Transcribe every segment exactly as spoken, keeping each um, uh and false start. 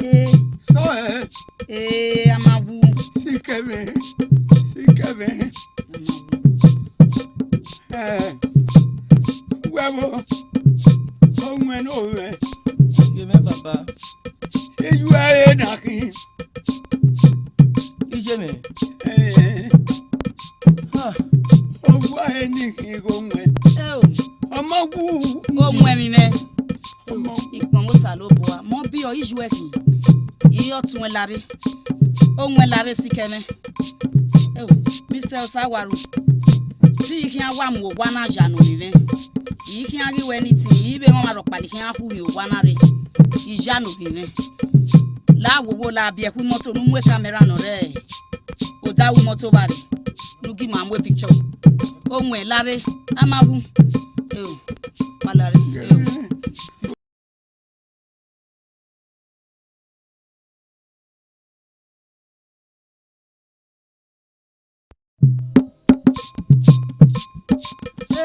Eh. Sọ ẹ. Eh, a ma wu. Sikẹmẹ, sikẹmẹ. A ma wu. Eh, wẹ vbo, owẹn ne ovẹn. Ye mẹ baba. Iye uẹ re na khin. Iye mẹ. Eh. Ha. Owa ẹre ni khin igho owẹn. Ẹ o. Ọmọ wu. Owẹn emwi mwẹ. Ọmọ. Ikpọnmwẹ Osanobua, mẹ ọ biẹ ọ iye uẹ khin. I re ọtuẹn Lare. Owẹn Lare sikẹmẹ. Ẹ o, Mister Osawaru, te I khian wa mu owa na ya ne ovbi mwẹ. I khian ghi wẹ ne I tin, I vbe mwẹ ọmwa rhọkpa ne I khian khu vbe owa na rre. I ya ne ovbi mwẹ. La wowo la biẹ khu imọto ne u mu camera nọ rre odaro imọto vba rre, ne u gi ima mu picture. Owẹn Lare, a ma wu. Ẹ o, wa Lare, ẹ o.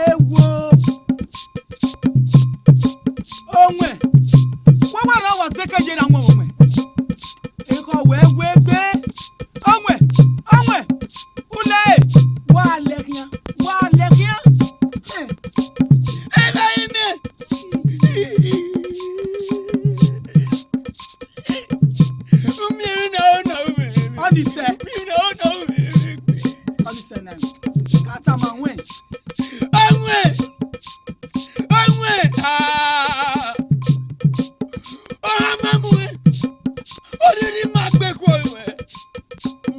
Ewo! Owẹn! Wẹ wẹ rọ wa zẹ ke ye na wọn owẹn. Ekhọe wẹ wẹ gbe. Owẹn! Owẹn! Ule! Wa lẹ khian! Wa lẹ khian! Ẹ, ẹ, ẹ, ẹ, ẹ. Ọnii sẹ. Ọnii sẹ na. Ka tama wẹẹ. Ọwẹn. Ọwẹn. Ah. Ọ ma mu wẹ. Odidi ma gbe khuo wẹ.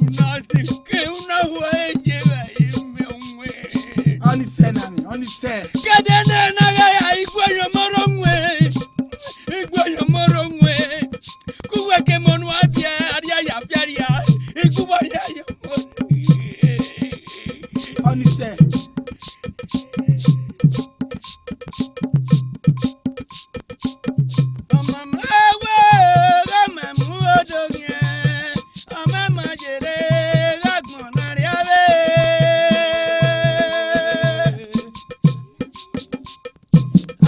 Una si ke una hu ẹre ye vbe ime ọwẹn. Ọnii sẹ na ni, ọnii sẹ. Kẹdẹ ne na gha ya igue yọ mọrọ wẹn. Igue yọ mọrọ wẹn. Ku wẹ ke mọ nu a biẹ, a rhia ya fiaria. Igue wa ya ya mọ. Ọnii sẹ. Ọmama wẹ, ọmama odoghian, ọmama yere gha agbọn na rria vbe.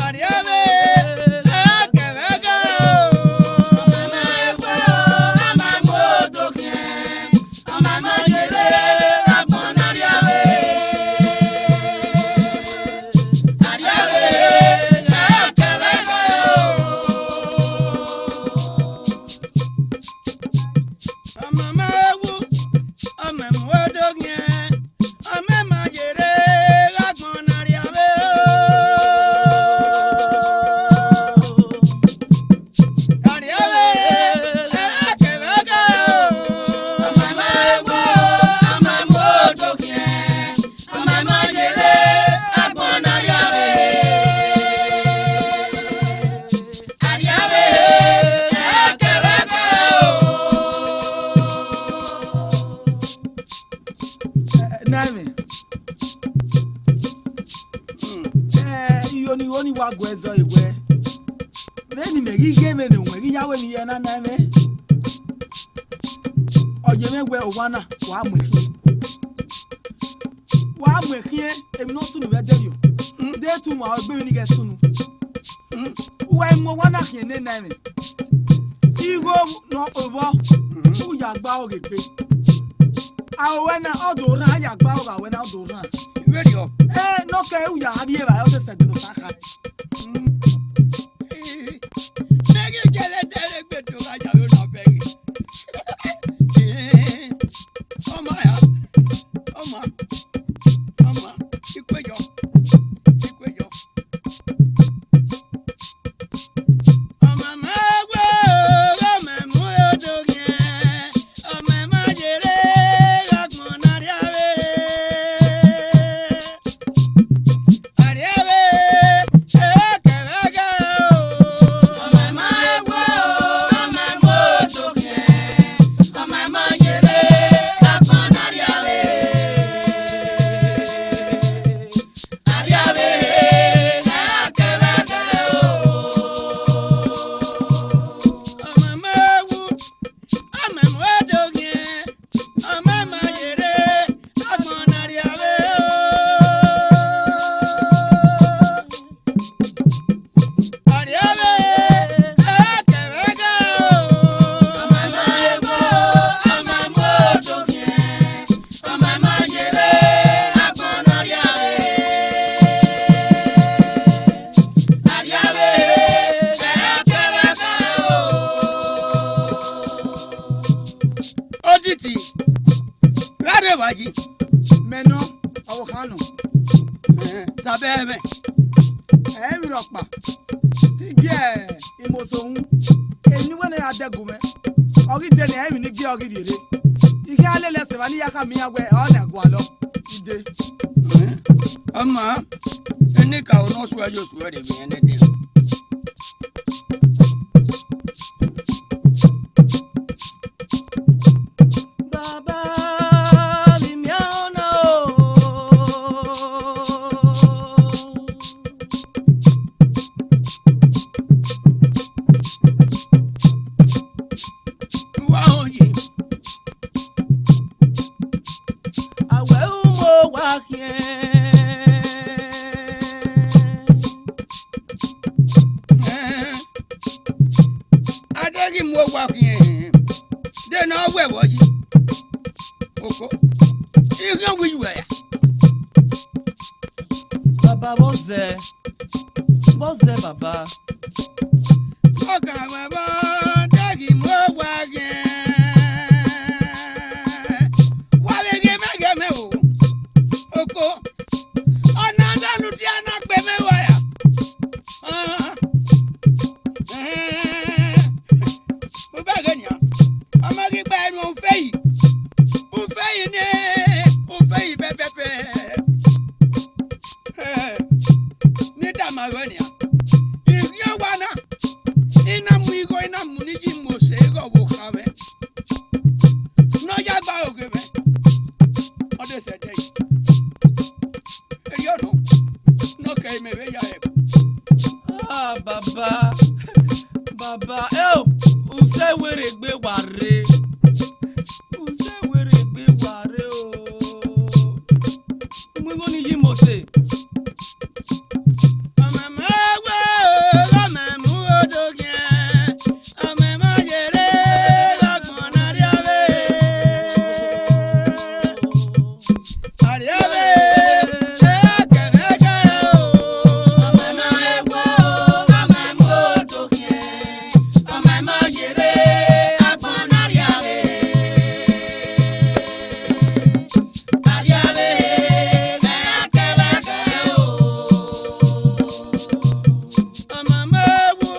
Arriavbe, ẹkẹvbe ẹkẹ o. Ọmama ẹkẹ o, ọmama odoghian, ọmama yere agbọn na arriavbe. Arriavbe, ẹkẹvbe ẹkẹ o. Ọmama ewu, ọmama odoghian, ọmama yere gha agbọn na arriavbe o. Arriavbe, ẹkẹvbe ẹkẹ o. Ọmama ewu, ọmama odoghian, ọmama yere agbọn na arriavbe. Arriavbe, ẹkẹvbe ẹkẹ o. Ẹ, na ẹmwẹ. Ẹ, iyo ni, oni wa guẹ zọ e wẹ. Vbene imẹ ghi ghe vbene owẹn ghi ya wẹ emwi hia na, na ẹmwẹ. Ọ ye mwẹ wẹ owa na, wa mu ẹkhiẹn. Wa mu ẹkhiẹn, emwi ne ọ sunu vbe ẹdẹrriọ. De tu wan egbe emwi ni ghẹ sunu. Uwa i mu owa na khian nene ẹmwẹ. Igho nọ ovbọ, u ya gba ọghe egbe. Aro wẹ na, ọ do rhan, a ya gba ọghe aro wẹ na, ọ do rhan. Vberriọ. Ẹ, nọ kẹ u ya rhie evbare, ọ sẹsẹ de ne osa kha. Mẹ ghi gele dẹlegbe do gha ya ro na bẹghe. Ọma ya, ọma, ọma, ikue yọ, ikue yọ. Ọmama ewu, ọmama odoghian, ọmama yere gha agbọn na arriavbe. Arriavbe, ẹkẹvbe ẹkẹ o. Ọmama ewu, ọmama Ayi. Mẹ nọ, ọvbokhan nọ. Eh, tobọ ẹmwẹ. Ẹ i vbe rhọkpa. Te I gie imoso uhunmwu. Eni wẹ ne a dẹgu mwẹ. Ọ ghi dee ne emwi ne I gie ọ ghi rhie rre. I khian lele ẹse evba ne I ya khama iran wẹ ọ na gualọ. I dee. Eh, ọ maa, enikaro ne ọ suẹ ye osuẹ rre vbe irẹn nẹdẹ. Baba, vbe imianmwẹ na o. Wa họn ye. Awẹ u mu owa khian. Eh, a deghẹ I mu owa khian, de ne ọ wẹ vbọ yi? Oko, I khian wẹ iyu ẹre. Baba, vbọ zẹ? Vbọ zẹ, baba? Ọkàn wẹ vbọ, deghẹ I mu owa khian. Wa vbe ghe mẹ, ghe mẹ o. Oko, ọ na dọlọ udia na gbe mẹ vbe ọya. Ah, eh, u ba ghe nian, ọ ma ghi gba ẹre nuẹn, u fe yi, u fe yi nẹ, u fe yi pẹpẹpẹ. Eh, ne I tama ruẹ nian, I ghi owa na, I na mu igho, I na mu ne I yi mose igho ọvbokhan mwẹ. Ne ọ ya gba oghe mwẹ, ọ de sẹ ẹdẹ yi. Erriọ nọ, ne ọ kẹ imẹ vbe ya ẹre. Ah, baba, baba, eo, usẹ werriegbe wa rre, usẹ werriegbe wa rre o. Mu igho ni yi mose. Ọmọ ma wo, ọmọ mu odo khian, ọmọ ma yere, ọgbọn na rria vbe. Arriavbe, ẹ kẹmwẹ kẹrẹ o. Ọmọ ma wo, ọmọ mu odo khian, ọmọ ma yere, ọgbọn na rria vbe. Arriavbe, ẹ kẹmwẹ kẹrẹ o. Ọmọ ma wo,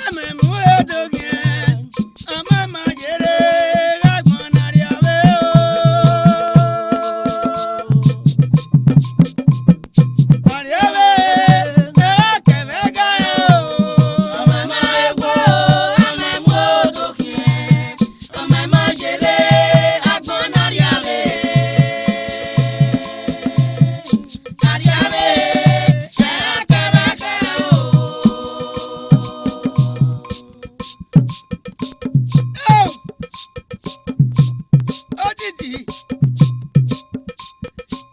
ọmọ mu odo khian, ọmọ ma yere, ọgbọn na rria vbe o. Arriavbe, ẹ kẹmwẹ kẹrẹ o. Ọmọ ma wo, ọmọ mu odo khian, ọmọ ma yere, ọgbọn na rria vbe. Arriavbe, ẹ kẹmwẹ kẹrẹ o. Odidi.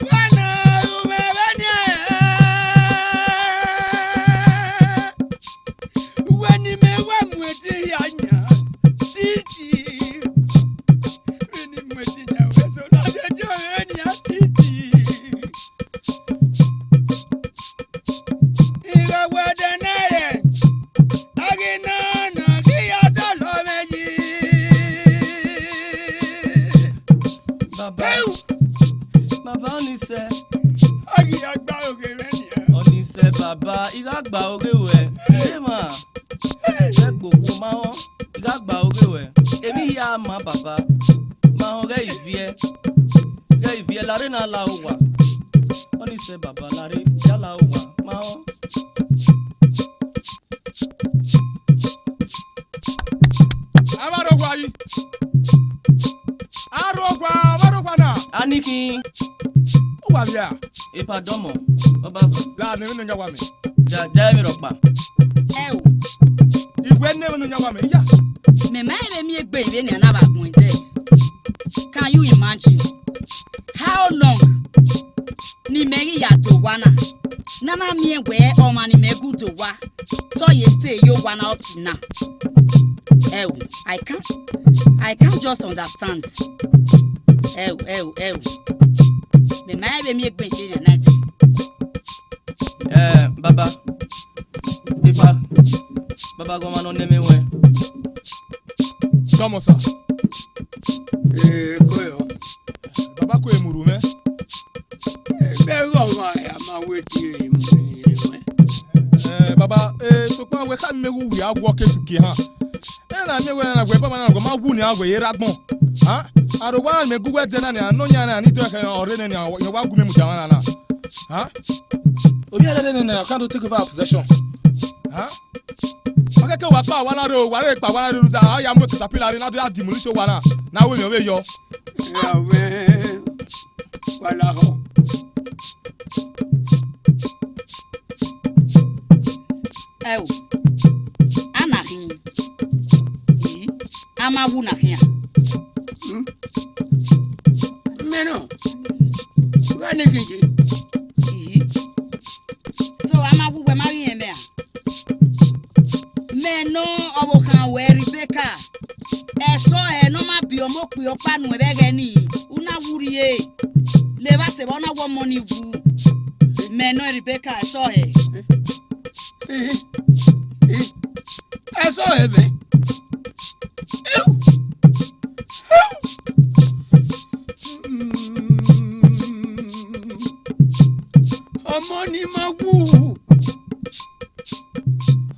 Wẹ ne u mwẹ vbenian, wẹ ne imẹ wa mu ẹtin hia yan titi. Vbene I mu ẹtin yan, wẹ so na de die ọre nian titi. Ighe wẹ ẹdẹ nẹrẹ, a ghi na na ghi ya dọlọ mwẹ yi. Baba, eu, baba, ọnii sẹ. A ghi ya gba oghe mwẹ nian. Ọnii sẹ, baba, I gha gba oghe ruẹ. Iye mwa, ẹ gbe okhuo ma họn, I gha gba oghe ruẹ. Emwi hia ma, baba, ma họn ghẹ I viẹ, ghẹ I viẹ, larre na la owa. Ọnii sẹ, baba, larre, ya la owa, ma họn. Avbe arowa yi. Arowa, avbe arowa na. Anikhin. Uwa via. Epa dọmọ, ọba. La ne emwi ne ọ yan wa mẹ. Ja, ja emwi rhọkpa. Ẹ o. Iwẹ ne emwi ne ọ yan wa mẹ, iya. Mẹ ma rẹn vbe miẹn egbe vbenian na vbe agbọn ẹdẹ. Can you imagine? How long ne imẹ ghi ya do owa na? Ne a na miẹn wẹẹ ọmwa ne imẹ gu do owa, te ọ ye stay ye owa na up till now. Ẹ o, I can't, I can't just understand. Ẹ o, ẹ o, ẹ o. Mẹ ma rẹn vbe miẹn egbe vbenian na ẹdẹ. Eh, baba. Epa. Baba, ghe ọmwa ne ọ nọ ẹmwẹ ruẹn. Come on, sir. Eh, ko yo. Baba, ko yo. A wẹ tie mẹ. Eh, baba, eh, sokpan wẹ khama mẹ wẹ uwẹ a wọ ke suki ha. Ena mẹ wẹ na wẹ baba na gọ ma wu ni a wẹ ye ra gbọn. Ha? Aro wa mẹ gu wẹ de na ni, anọ yan na ni do ẹkhẹ ọre nẹ ni, wa gu mẹ mu da na na. Ha? Obi ẹdẹ nẹ nẹ, I can't take over possession. Ha? Ọ kẹkẹ wa kpa wa na re o, wa re kpa wa na re ruda, a ya mu caterpillar re na do ya demolish wa na, na wẹ mẹ ọvbe yọ. Ya wẹ, wa lahọ. Ẹ o, a na khin. Ii, a ma wu na khian. Hmm? Mẹ nọ, u gha ne khin ye. Ii. So, a ma wu wẹ ma ghi rẹn mẹ ra? Mẹ nọ ọvbokhan ruẹ Rebecca. Ẹsọhẹ ne ọ ma biẹ ọmọ okpia ọkpa nuẹn vbe ẹghẹ nii, u na wu rrie. Levba sevba, ọ na wẹ ọmọ ni wu. Mẹ nọ Rebecca, ẹsọhẹ. Ẹsọhẹ mẹ. Ọmọ ni ma wu.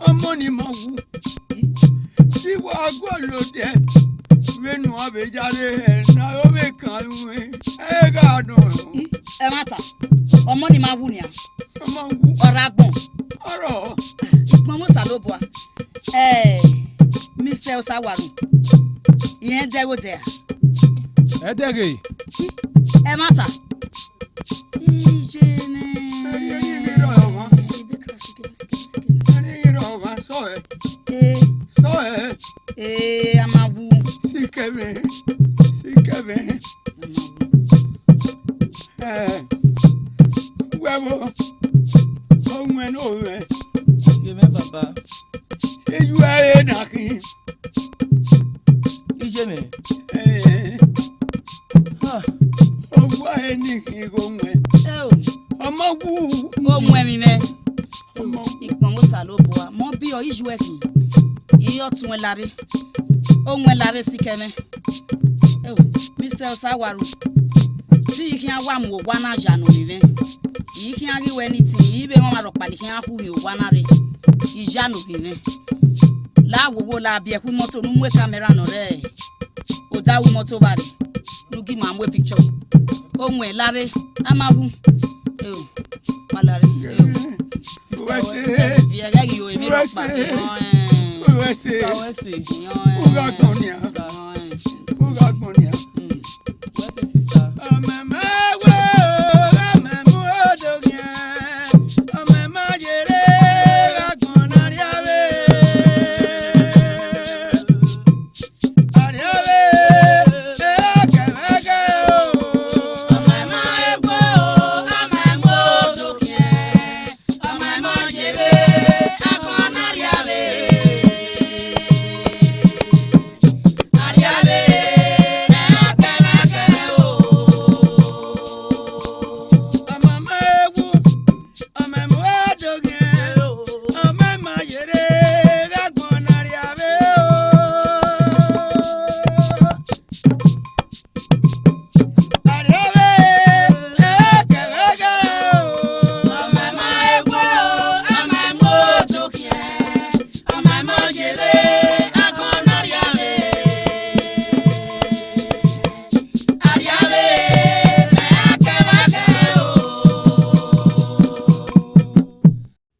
Ọmọ ni ma wu. Te wa gualọ odẹ vbene a vbe ya rre hẹ ne a ro vbe kan ruẹn, ẹ gha nọ. Ii, ẹmwata, ọmọ ni ma wu nian. Ọmọ wu. Ọ rre agbọn. Ọ rrọọ. Ikpọnmwẹ Osanobua. Eh, Mister Osawaru. Irẹn dẹghe odẹ a? Ẹ dẹghe. Ii, ẹmwata. Iye nẹ. Ẹ ri, ẹ ri, ẹ ri, rọ, rọ, rọ. Rebecca, sikẹ, sikẹ, sikẹ. Ẹ ri, ẹ ri, rọ, rọ, sọ ẹ. Ee. Sọ ẹ. Ee, a ma wu. Sikẹ mwẹ. Sikẹ mwẹ. A ma wu. Ẹ, wẹ vbo, ọ wẹn ne ovẹn. Ye mwẹ baba. Eyu ẹre na khin. Iye mwẹ. Ẹ, ha, ọ wa ẹre ni khin igho wẹn. Ẹ o. Ọmọ wu. Ọ wẹn emwi mwẹ. Ọmọ. Ikpọnmwẹ Osanobua, mẹ ọ biẹ ọ iye ẹre khin. Iye ọ tuẹn larre. Ọ wẹn larre sikẹ mwẹ. Eo, Mister Osawaru, te I khian wa mu owa na ya nọ vbe mwẹ. I khian ghi wẹ ni tin, I vbe mwẹ ọmwa rhọkpa ne I khian khu vbe owa na rre. I ya nọ vbe mwẹ. La wowo la biẹ khu imọto ne u mu camera nọ rre odaro imọto vba rre, ne u gi ma mu picture. Ọ wẹn larre, a ma wu. Eo, ma larre. Eo. Uwẹ sẹ. Viẹ ghẹ ghi ro emwi rhọkpa. Uwẹ sẹ. Ehọn, eh. Uwẹ sẹ. Sister, uwẹ sẹ. Ehọn, eh. U gha tọn nian. Sister, ehọn, eh.